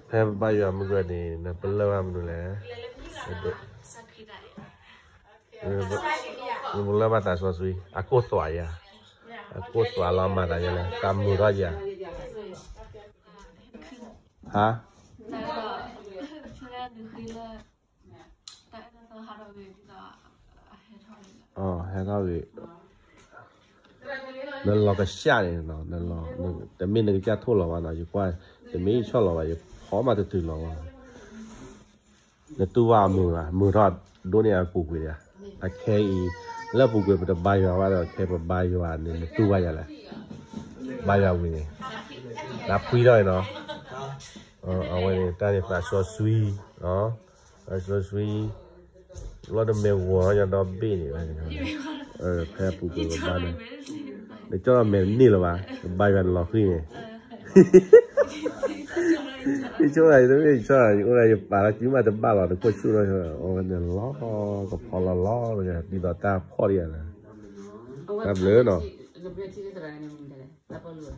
ဖဲဘါယွၤမုၢ်ဂီၤန့ၣ် နပလၢၢ်ဘၣ်မနုၤလဲၣ်. နပလၢၢ်ဘၣ်သးစီဆှံ, အကိၢ်သွးယၤ, အကိၢ်သွးလီၤမၤသးယလဲၣ်, သးမုာ်ထီၣ်ယၤ, ဟါ, ဟဲထီၣ်ဂ့ၤ, နလီၤကစၢ်န့ၣ်, တမ့ၢ်နကစၢ်ထိၣ်လီၤဘၣ်နီၤ, ယကွၢ်, တမ့ၢ်ယဆီၣ်လီၤဘၣ်, ယဖီမးတတုၤလီၤဘၣ်. နတူၢ်ဘၣ်အမုာ်ဘၣ်, မုာ်ထီၣ်ဒိၣ်န့ၢ်အပူၤကွံာ်ဒၣ်, အခဲအံၤ, လၢအပူၤကွံာ်ပတဘါယွၤဘၣ်ဒီး ခဲပဘါယွၤန့ၣ် နတူၢ်ဘၣ်ယၤလဲၣ်, ဘါယွၤဝံၤန့ၣ်, နဖှံထီၣ်အံၤနီၤ, အဝဲန့ၣ် တၢ်န့ၣ်သးစီဆှံ, သးစီဆှံ, လီၤတမ့ၢ်ဂီၤညါဒီဘ့ၣ်န့ၣ်, ဖဲအပူၤကွံာ်ပဘါန့ၣ်, နကၠီၣ်ထီၣ်မဲာ်တန့ၢ်လၢၤဘၣ်, ကဘါယွၤနလီၤဃံၤန့ၣ် ယဆိကမိၣ် ယတမ့ၢ်ယဆီၣ်, ယအိၣ်ဒၣ်ယပာ်လီၤစုမးတဘၣ်လီၤ, တခိၣ်ဆူၣ်လီၤ, အဝဲန့ၣ်လီၤကဖီလီၤလီၤ, ဒ်သိးတၢ်ဖီၣ်ဒံးယၤန့ၣ်, တၢ်ဘျုးနီၤ, တၢ်ဘျုး,